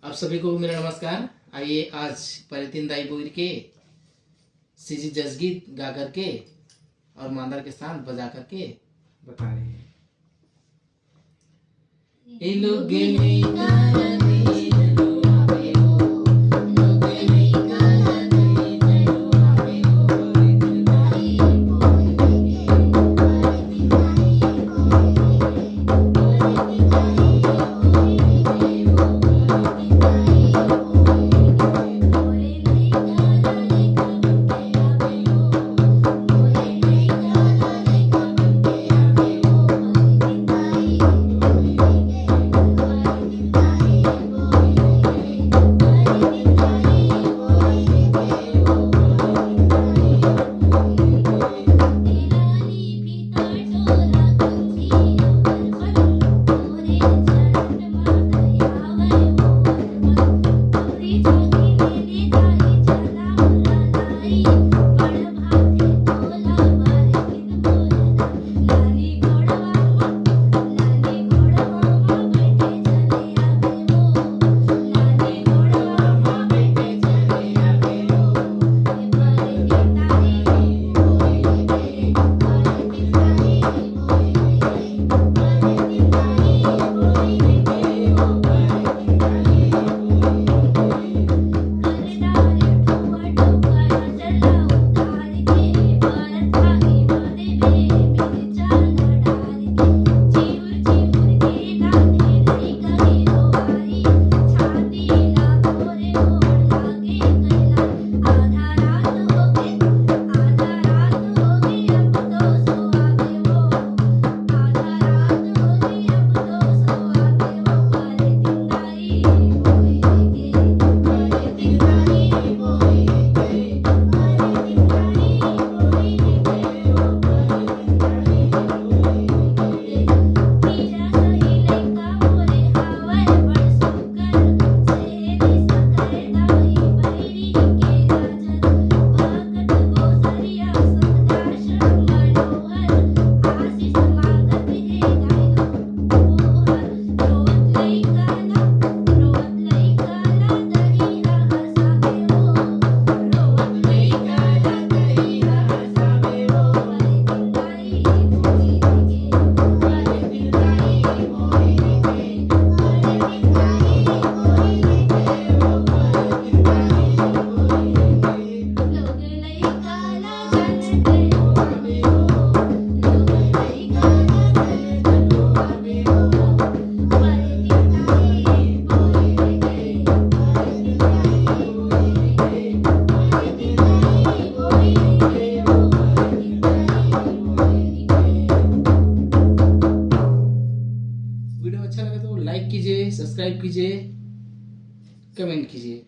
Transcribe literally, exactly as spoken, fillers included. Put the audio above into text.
आप सभी को मेरा नमस्कार। आइए, आज परेतिन दाई बोइर के सीजी जसगीत गा करके और मांदर के साथ बजा करके बता रहे हैं। ए लोगे लइका ला दे चलो आबे हो, लोगे लइका ला दे चलो आबे हो। वीडियो अच्छा लगे तो लाइक कीजिए, सब्सक्राइब कीजिए, कमेंट कीजिए।